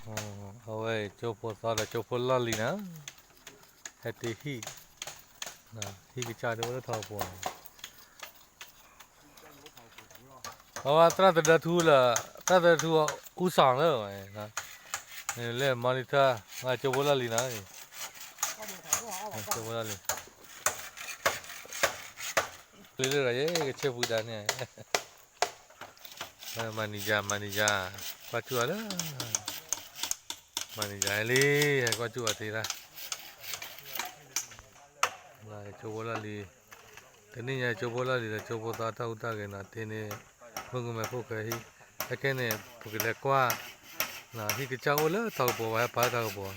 အဝဲကၠိဖိသီဒီးကၠိဖိလီၢ်လံၤနီၤ, ဟဲတ့ဟံၣ်, ဟံၣ်ကစၢ်ဒၣ်ဝဲလၢထီကပီၤ, အဝဲသရၣ်သဒၢထူလၢ, သရၣ်သဒၢထူအူစီၤလၢ, လၢ monitor, ကၠိဖိလီၢ်လံၤနီၤ, ကၠိဖိလီၢ်လံၤ, လၢလၢယကဆဲးပူၤဒၣ်န့ၣ် manager manager, ကွၢ်ထူၣ်အီၤလၢ, manager လံ, ဟဲကွၢ်ထူၣ်အီၤသ့ဒၣ်, ကၠိဖိလီၢ်လံၤ, တနံၣ်ညါကၠိဖိလီၢ်လံၤဒီး ကၠိဖိသီတၢ်ဟူးတၢ်ဂဲၤနီၤ, တ့န့ၣ်, မုၢ်ကမဲဖိၣ်ဃဲဟံၣ်, အခဲန့ၣ် ပကလဲၤကွၢ်, ဟံၣ်ကစၢ်အိၣ်လၢထီကပီၤ ပှၤဟဲပာ်လၢထီကပီၤ,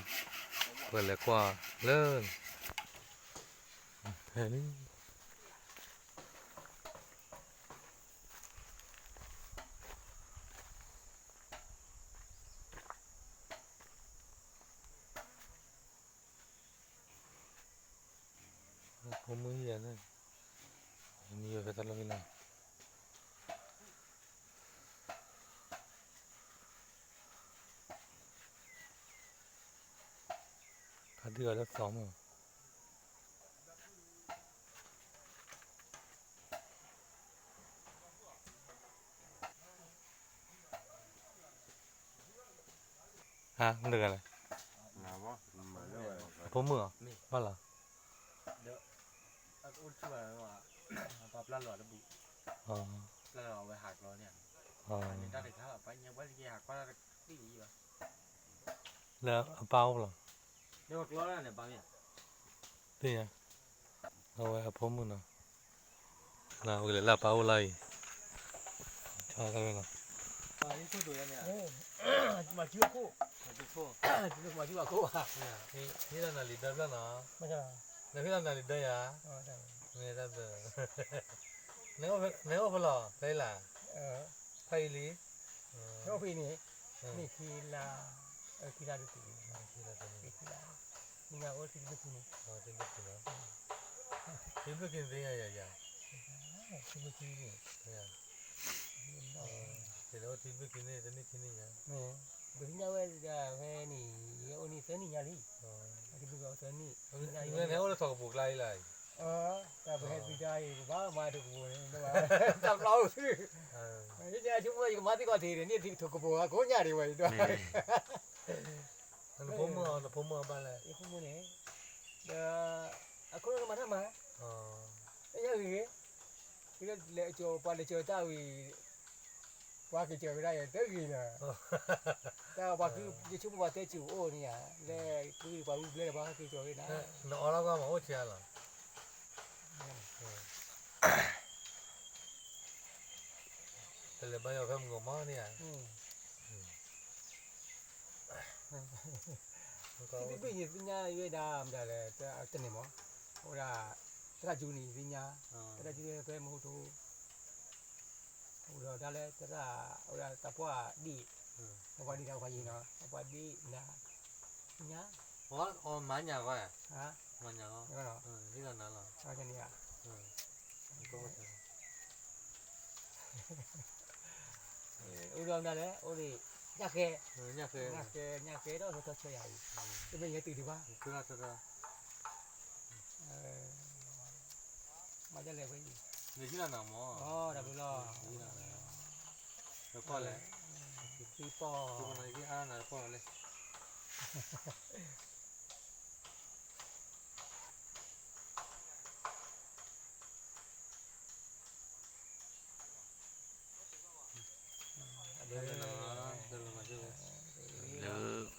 ပကလဲၤကွၢ်လၢ ဖိမုၣ်ယၤန့ၣ်, မံယီၤဖဲတၢ်လီၢ်ဖဲလဲၣ်, ဖါတံၢ်အီၤလၢသီမး, ဟါ, မတဂၤလဲၣ်, အဖိမုၣ်အီၤ, ဘၣ်လီၤ, ပှၤပျၢ်လီၤတဘူၣ်, ပျၢ်လီၤအဝဲဟးကျီန့ၣ်, တၢ်တခါလီၤ ပှၤညါပှၤတက့ၢ်ဟးကွၢ်တၢ်တသ့ၣ်လံဘၣ်, လၢအပၢ်အိၣ်လီၤ, သ့ၣ်ညါ, အဝဲအဖိမုၣ်နီၤ, ပကလဲၤလၢအပၢ်အိၣ်လီၤအံၤ, လီၤ, မၤစုခိၣ်, မၤစုခိၣ်, ဟ့ၣ်လီၤနၤလံာ်ဒၢဖျၢၣ်နီၤ, နဟ့ၣ်လီၤနၤလံာ်ဒၢယၤ, မ့ၢ်တၢ်ဘျၢ, နအိၣ်ဖဲလဲၣ်, ဖဲအံၤလၢ, ဖဲအံၤလံ, အိၣ်ဖဲအံၤန့ၣ်, မ့ၢ်ခံလါ, ခံလါဒ်, ခံလါ, မ့ၢ်အိၣ်ခံလါ, ခံဘျုးခံသ့ယၤယၤ, ခံဘျုးခံန့ၣ်, တအိၣ်ခံဘျုးခံန့ၣ် တနံၣ်ခံန့ၣ်ယၤ, ပသ့ၣ်ညါဝဲဒၣ်ဖဲန့ၣ်, ယအိၣ်န့ၣ်သၢနံၣ်ညါလံ, ခံဘျုးခံသၢနံၣ်, နအိၣ်လၢထီၣ်ကပူၤကျါအံၤလီၤ, တၢ်ပဟဲသံတၢ်အံၤ ပဘၣ်မၤထီၣ်ကပူၤန့ၣ်, တၢ်ဘျီအိၣ်သု, ယဆိကမိၣ်ယကမၤသ့ၣ်ကီးထံးန့ၣ် န့ၢ်ထီၣ်ကပူၤအကိးညါဒံးဝဲ, နဖိမုၣ်အီၤ, နဖိမုၣ်အီၤဘၣ်လဲၣ်, ယဖိမုၣ်န့ၣ်, ဒီး, အခိၣ်နူာ်ကမၤတၢ်မၤ, ယဂ့ၤဂ့ၤ, လဲၤကၠီၤပှၤလဲၤကၠီၤတၢ်ဝံၤ, ပှၤက့ၤကၠီၤဝဲဒၣ်ယဲတဂ့ၤလီၤ, တၢ်ပှၤ, ယဆိကမိၣ်ပှၤတဲစူၤအိၣ်န့ၣ်ဧါ, လဲၤကွံာ်ပှၤဝံၤဘျဲဒီးပှၤဟဲက့ၤကၠီၤဝဲဒၣ်, နအီၣ်လီၤကွၢ်မၤအိၣ်ဆံးအါလီၤ, တလဲၤဘါယွၤဖဲမုၢ်ဂီၤမီၤန့ၣ်ဧါ, ထံဘ့ၣ်ဘ့ၣ်န့ၣ်သ့ၣ်ညါယဲဒၣ်မတၤလဲၣ်, တန့ၣ်မး, အိၣ်ဒၣ်, သရၣ်ကၠူန့ၣ်သ့ၣ်ညါ, သရၣ်ကၠူဖဲမဟိၣ်ထူ, အိၣ်ဒီးဒၣ်လၢသရၣ်, အိၣ်ဒၣ်တၢ်ပှၢ်ဒံၣ်, တၢ်ပှၢ်ဒံၣ်တၢ်ပှၢ်ယံၤနီၤ, တၢ်ပှၢ်ဒံၣ်နၤ, သ့ၣ်ညါ, အီၤမၤညၣ်ဂီၢ်, မၤညၣ်ဂီၢ်, ဟ့ၣ်လီၤနၤလီၤ, အိၣ်ဒီးမတၤလဲၣ်, အိၣ်ဒံး, ညၣ်ဃဲ, ညၣ်ဃဲ, ညၣ်ဃဲ, ညၣ်ဃဲဒီးဟဲထီၣ်ဆၢယၤအံၤ, တမ့ၢ်ယဲတုၤဒံးဘၣ်, မၤဒ်လဲၣ်ဝဲအံၤ, တၢ်ဘျုးလီၤ, ပီၢ်လဲၣ်, ပီၢ်, အဘျုးလီၤ,